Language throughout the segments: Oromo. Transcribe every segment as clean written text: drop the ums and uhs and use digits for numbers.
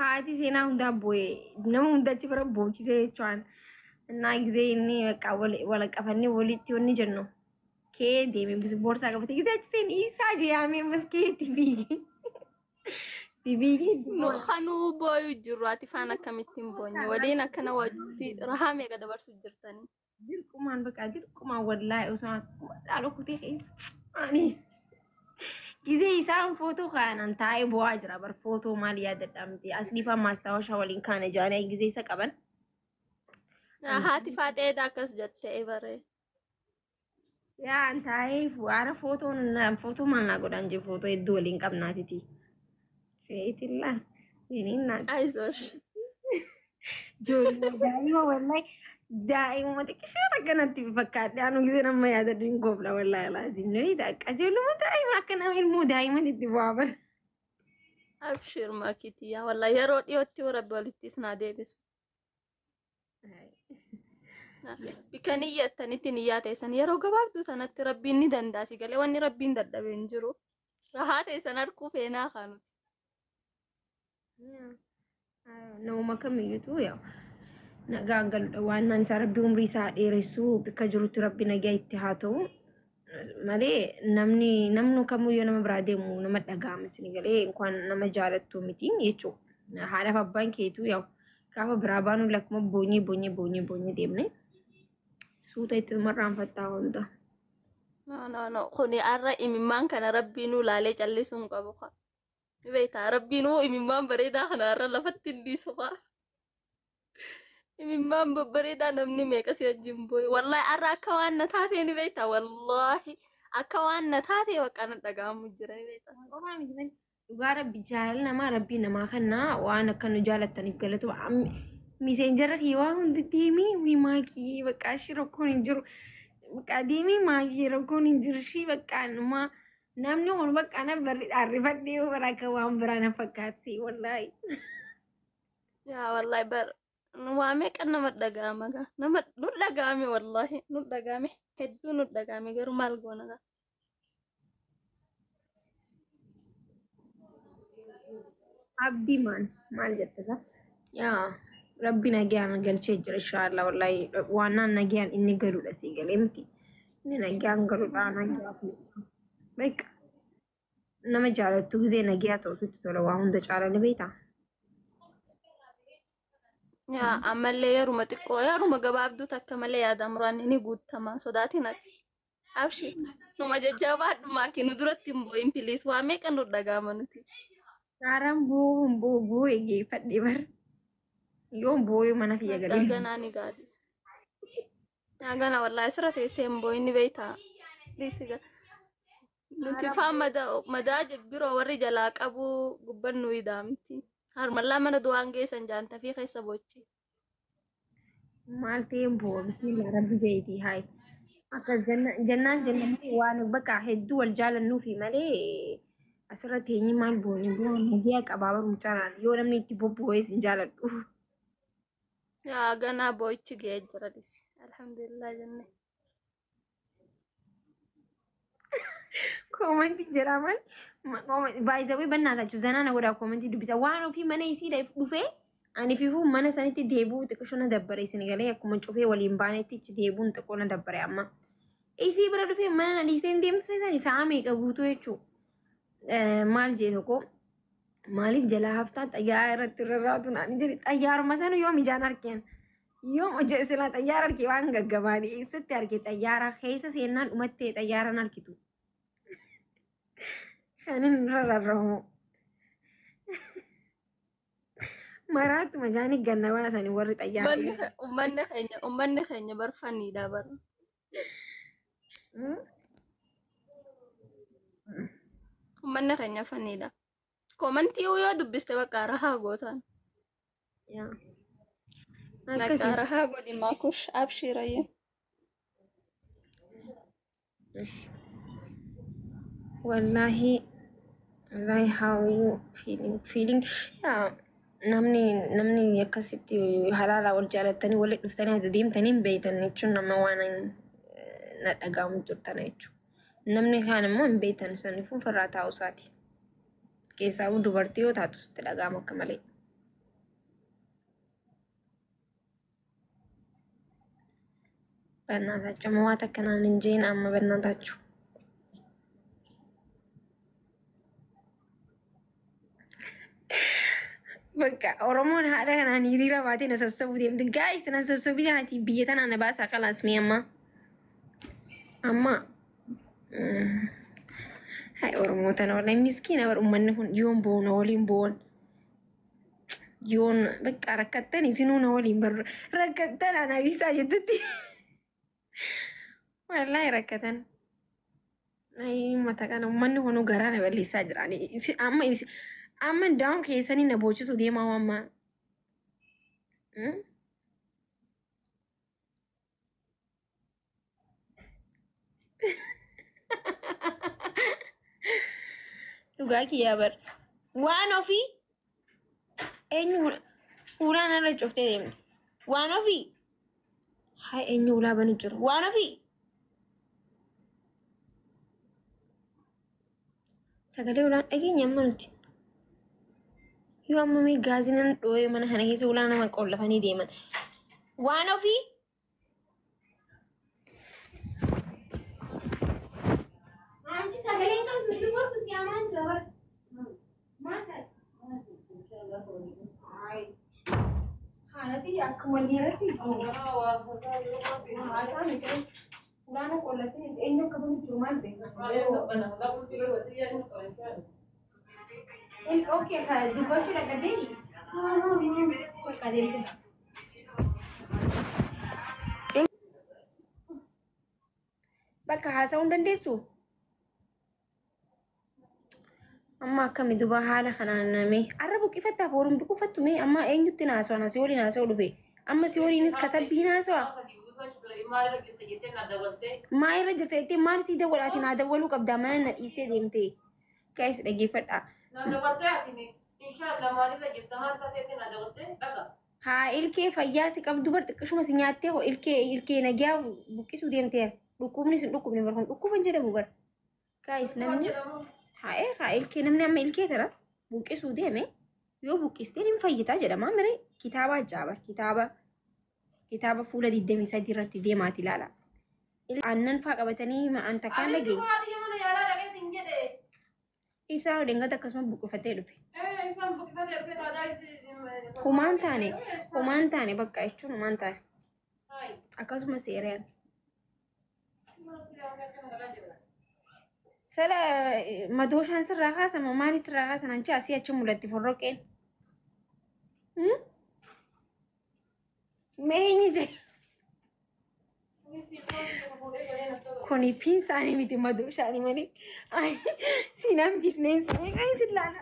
Haati seenaa hundaa boo'ee nama hunda achi bira boochisee jechuun. Innaa gisee inni bakka wal qabannee walitti wanni jennu kee deeme bis boorsaa qabate gisee achi seen isaa jeeyamee maskiitti fiigee. Fiigee. Nu kanuu booyu jirru ati faan akkamitti hin boonye waliin akkana wajji rahaa meeqa dabarsu jirtanii. Dirqumaan bakka dirqumaan wallaahi osoo akkuma dhaala kutee keessa ani gisee isaan footoo kaanan taa'ee bo'aa jira bar footoo maal yaadadha miti asliifaa maastaawashaa waliin kaane jaanii gisee isa qaban. Haati faaxeedha akkas jettee bare. Yaa an taa'ee waara footoon footoo maal naa godhaan jiru footoo hedduu waliin qabnaatiti. Seetillaa yiniin naa. Ayizoosh. Ijoollee daa'ima wallahi daa'imuma xiqqishoo akkanatti fakkaadhe anu gisee nama yaadadhu hin goofna wallahi laazim ni ta'a ijoolluma daa'ima akka nama ilmoo daa'iman itti bu'aa bara. Abshir makitiyaa wallahi yeroo dhiyootti rabbi walitti isin haa deebisu. Bikka niyyattanitti niyyaa teessan yeroo gabaabduu tanatti rabbiin ni danda'a si galee wanni rabbiin dadhabe hin jiru. Rahaa teessan harkuu feenaa kaanuti. Namuma kamiyyuutu yaa nagaan galudha waan naan isaa rabbi umrii isaa dheeressuu bikka jirutti rabbi nagaa itti haa ta'u malee namni namni kamiyyuu nama biraa deemu nama dhaga'ama isin galee inkwaan nama jaalattu miti jechuudha. Haadhaaf abbaan keetuu yaa gaafa biraa baanu lakkuma boonyee boonyee boonyee boonyee deemne suuta itti marraanfattaa hunda. No no no kuni har'a imimmaan kana rabbiinuu laalee callisuu hin qabu. Beektaa rabbiinuu imimmaan bareedaa kana har'a lafatti hin dhiisu kaa. Imimmaan babbareedaa namni meeqa si wajjin boo'e. Wallaahi har'a akka waan na taatee ni beektaa wallaahi akka waan na taatee bakka na dhaga'amu jira ni beektaa. Qofaa miti malee dhugaa rabbi jaalala namaa rabbii namaa kennaa waan akka nu jaalattaniif galatu miseenjara kiyya waan hundi deemii wii maakii bakka ishii rakkoon hin jiru bakka deemii maakii rakkoon hin jiru ishii bakka numaa namni kun bakka na barri dhaarrifadhee yoo bara akka waan biraa na fakkaatsi wallaahi. Yaa wallaahi bar waa meeqa nama dhaga'ama gaa nama nu dhaga'ame wallaahi nu dhaga'ame hedduu nu dhaga'ame garuu maal goona gaa. Abdii maan maal jette isa? Yaa rabbi nagaan galchee jira inshaallah wallaahi waan naan nagaan inni galuudha sii galee miti. Inni nagaan galuudha nagaa beeka. Nama jaalattu gisee nagaa ta'u sitti tola waa hunda caala ni beektaa? Yaa ammallee yeruma xiqqoo yeruma gabaabduu takka malee yaada muraan ni guutama sodaatin ati. Abshir numa jajjabaadhu maakii nu duratti hin boo'in piliis waa meeqa nu dhaga'ama nuti. Saaraan boo'uun boo'u boo'ee geeffadhe bar. Yoon boo'ee mana kiyya galee. Ganaa ni gaadis. Yaa gana wallaahi asirra teessee hin boo'in ni beektaa. Dhiisi gaa. Nuti faan madaa biroo warri jalaa qabu gubban nu idaamti. Harmallaa mana du'aan geessan jaantafii keessa boochi. Maal ta'een boo'a bismillah rabbi jeetii hayi. Akka jennaan jennaan waan bakka hedduu wal jaalannuufi malee asirra teenyee maal boone boona nagaa qabaa bar mucaanaan yoo namni itti bobboo'es hin jaaladhu. Yaa ganaa boo'ichi ga'ee jira dhisi. Alhamdulillah jenne. Koomantii jedhaa maal baay'isawee bannaa tachu zanaa na godhaa koomantii dubbisa waan ofii mana isii dhufee ani fifuu mana sanitti deebi'uu xiqqoo na dabbare isin galee akkuma cufee waliin baanetti ichi deebi'uun xiqqoo na dabbare amma. Isii bira dhufee mana na dhiistee hin deemtu seetan isaa meeqa guutuu jechuu maal jee tokko maaliif jalaa haftaa xayyaara irratti rarraatu naan jedhe xayyaaruma sana yoom ijaan arkeen yoom hojii silaa xayyaara arke waan gaggabaadhe eessatti arke xayyaara keessa seennaan dhumattee xayyaaraan arkitu. Kanin rarramu. Maraatuma jaanii ganna baasanii warri xayyaara. Uummanni keenya barfaniidha bara. Uummanni keenya faniidha. Koomantii yoo dubbiste bakka rahaa gootaan. Bakka Akkasii. rahaa godhi maakush abshirayye. Wallahi wallahi how you feeling feeling yaa namni namni akkasitti halaala wal jaalattanii walitti dhuftanii ati deemtanii hin beektan jechuun nama waan na dhaga'amu jirtana jechuudha. Namni kaan immoo hin beektan saniifuu ofirraa taa'uu isaati. Keessaa dubartii yoo taatu sitti dhaga'ama akka malee. በእናታችሁ መዋት ከናን እንጂን አማ በእናታችሁ በቃ ኦሮሞን haadha kanaan hiriira baatee na sassabu deemti. Gaayis na sassabii ati biyya tana na baasaa kalaas mee amma. Amma hai Oromoo tana wallahi miskiina bar uummanni kun yoon boona waliin boon. Yoon bakka rakkattan isinuu na waliin bar rakkattan ana bisaa jettutti. Wallahi rakkatan. Ay mata kana uummanni kun garaa na balleessaa jira. Amma amma daa'um keessanii na boochisuu deemaa amma. Dhugaa kiyyaa bar. Waan ofii eenyu ulaan irra cuftee deemte. Waan ofii haa eenyu ulaa banu jiru. Waan ofii sagalee ulaan dhageenya amma nuti. Yoo amma mee gaazinan dhooyee mana kana keessa ulaa nama qollatanii deeman. Waan ofii አንቺ sagaleen qabdu dubbatu si amaan jira bara. Maal taate? Haalati akka walii irratti haasaa miti. Ulaana qollatee eenyu akka banu jiru maal beekna? Okay, dubbachuu dadhabdee? Bakka deemte. Bakka haasa'uu hin dandeessu? Amma akkami duba haala kanaan namee arra buqqifattaaf horuun buqqifattu mee amma eenyutti naasawa si waliin haasa'u dhufe amma si waliinis katabbii naasawa maa irra jirta jettee maal sii dawwalaati naa dawwaluu qabdaa mana na dhiistee deemte gaa'is dhaggeeffadha. Haa ilkee fayyaa si qabdu bar xiqqishuma si nyaattee hoo ilkee ilkee nagiyaa buqqisuu deemteera dhukkubni sin dhukkubni bar kun dhukkuba hin jedhamu bar gaa'is namni. Haa haa ilkee namni amma ilkee tana buqqisuu deeme yoo buqqisteen hin fayyitaa jedhama mire kitaaba ajaa'iba kitaaba kitaaba fuula 23 irratti deemaati ilaala. Aannan faa qabatanii ma'aan takkaan dhagee. Ibsaan odeengata akkasuma buqqifatee dhufe. Humaan taane bakka jechuun humaan taane akkasuma seeraan. Sala madooshaan sirraa kaasama maali sirraa kaasan anchi asii achi mul'atti forroqeen. Mee eenyu jedhe? Kuni piinsaanii miti madooshaanii malee. Siinaan biizineensi meeqa isin laala?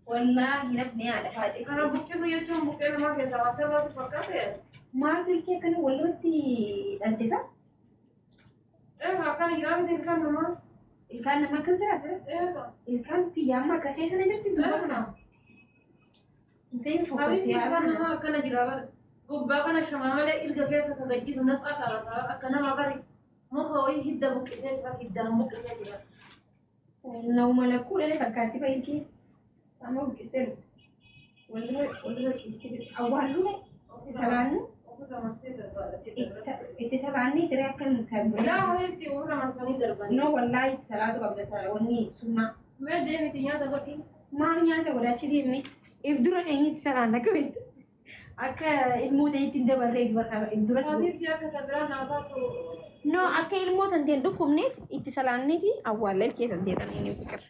Wallaahi nafni haadha faate. Kana buqqisuu jechuun buqqee namaa keessaa waan ta'eef fakkaate. Maaltu ilkee akkana walirratti dhalchisa? Akkana jiraa miti ilkaan namaa. Ilkaan namaa akkam jira asirratti? Ilkaan xiyyaamma akka kee kana jirti duuba kana. Intain Habiibti ilkaan namaa akkana jira bara. Gubbaa kana shamaa malee ilka keessa ka gajjiru natsaa taata akka nama bari muka wayii hidda buqqisee jira hiddaan buqqisee jira. Nama lakkuu dhalee fakkaatti fayyikee. Amma buqqistee walirra walirra ciistee jirti. Awwaalluu salaannu itti salaanni tiree akka kan Laa habiibti ofirra marsanii darbanii. No wallaahi itti salaatu qabda wanni sunnaa. Mee deemiti nyaata godhi. Maal nyaata godhachi deemne if dura eenyutti salaan akka beektu akka ilmoo ta'etti hin dabarree if dura Habiibti akka sabiraa naa taatu. No akka ilmoo tanteen dhukkubneef itti salaanneeti awwaalla ilkee tantee taneen fikir.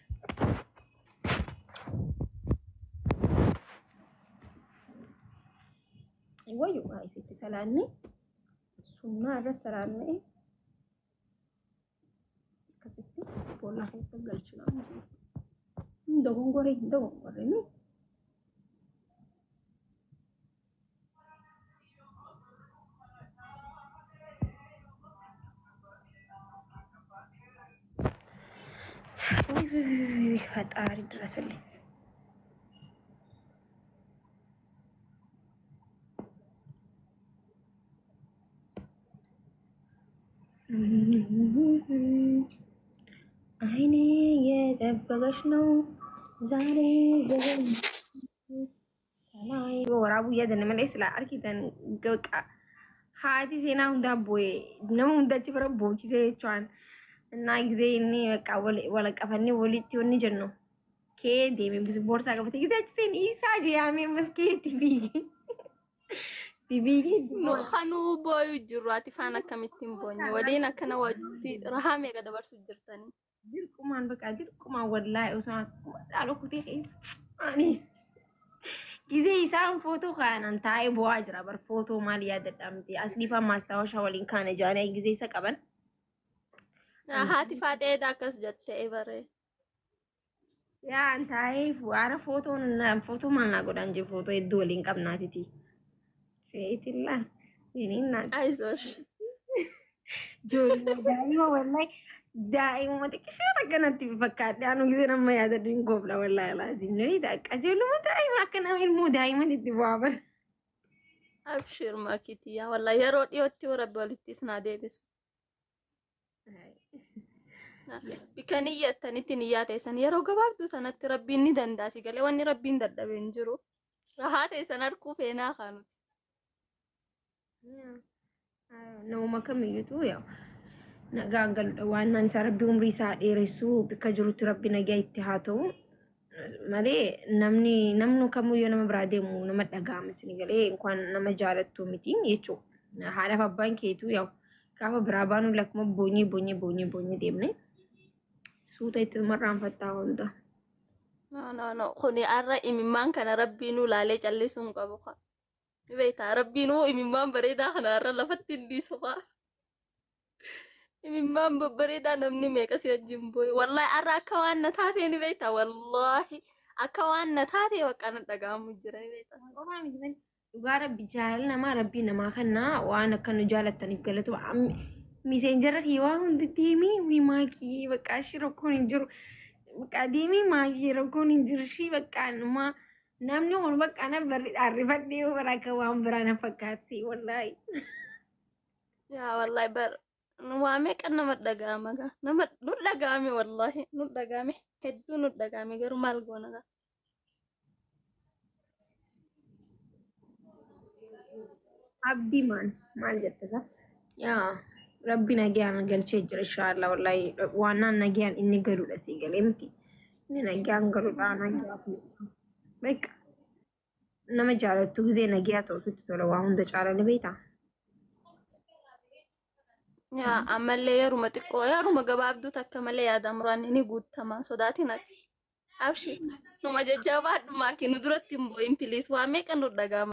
Wayyo guys itti salaanne sunnaa irra salaanne akkasitti boollaa keessa galchina. Hin dogongoree hin dogongorre mi? ፈጣሪ ድረስልኝ። እየጠበቀች ነው ዛሬ ዘገን ሰላይ waraabuu yaadanne malee silaa argitan haati seenaa hundaa boo'ee nama hunda achi bira boochisee jechuun እና ጊዜ inni በቃ walaqafannee walitti wanni jennu kee deeme boorsaa qabate ጊዜ achi seen isaa jeeyamee maskee itti fiigee itti fiigee. Nu kanuu booyuu jirru ati faan akkamitti hin boonye waliin akkana wajji rahaa meeqa dabarsu jirtanii. Dirqumaan በቃ dirqumaan wallaahi osoo akkuma dhaaloo kutee keessa ani ጊዜ isaan footoo kaanan taa'ee bu'aa jira bar footoo maal yaadadha miti asliifaa maastaawashaa waliin kaana jaanii ጊዜ isa qaban. Haati faaxeedha akkas jettee bare. Yaa an taa'ee waara footoon footoo maal naa godhan jee footoo hedduu waliin qabnaatiti. Seetillaa yeniin naa አይዞሽ. Ijoollee daa'ima wallahi daa'imuma xiqqishoo akkanatti fakkaadhe anu gisee nama yaadadhu hin goobla wallahi laazim ni qajeeluma daa'ima akka nama ilmoo daa'iman itti bu'aa bara. Abshir makitiyyaa wallahi yeroo dhiyootti Rabbi walitti isin haa deebisu. Bikka niyyattanitti niyyaa teessan yeroo gabaabduu sanatti Rabbiin ni danda'a si galee wanni Rabbiin dadhabe hin jiru. Rahaa teessan arguu feenaa haa nuti. Nama kamiyyuutu yaa nagaan galudha waan naan isaa Rabbi umrii isaa dheeressuu bikka jirutti Rabbi nagaa itti haa ta'u malee namni namni kamiyyuu nama biraa deemu nama dhaga'ama isin galee inkwaan nama jaalattu miti jechuudha. Haadhaaf abbaan keetu yaa gaafa biraa baanu lakkuma boonyee boonyee boonyee boonyee deemne suuta itti marraanfattaa hunda. No, no, no. Kuni har'a imimmaan kana Rabbiinuu laalee callisuu hin qabu. Beektaa Rabbiinuu imimmaan bareedaa kana har'a lafatti hin dhiisu. Imimmaan babbareedaa namni meeqa si wajjin boo'e. Wallaahi har'a akka waan na taatee ni beektaa. Wallaahi akka waan na taatee bakka na dhaga'amu jira ni beektaa. Qofaa miti malee dhugaa Rabbi jaalala namaa Rabbii namaa kennaa waan akka nu jaalattaniif galatu miseenjarra kiyya waan hundi deemee wii maakii bakka ishii rakkoon hin jiru bakka deemee maakii rakkoon hin jiru ishii bakka numaa namni kun bakka na barri arrifadhee bara akka waan biraa na fakkaatsi wallaahi. Yaa wallaahi bar waa meeqa nama dhaga'ama gaa nama nu dhaga'ame wallaahi nu dhaga'ame hedduu nu dhaga'ame garuu maal goona gaa. Abdii maal maal jette isa? Yaa Rabbi nagaan galchee jira inshaallah wallaahi waan naan nagaan inni galudha si galee miti inni nagaan galudha nagaa beeka nama jaalattu gisee nagaa ta'u sitti tola waa hunda caala ni beektaa. Yaa ammallee yeruma xiqqoo yeruma gabaabduu takka malee yaada muraan ni guutama sodaatin ati. Abshir numa jajjabaadhu maakii nu duratti hin boo'in please waa meeqa nu dhaga'ama.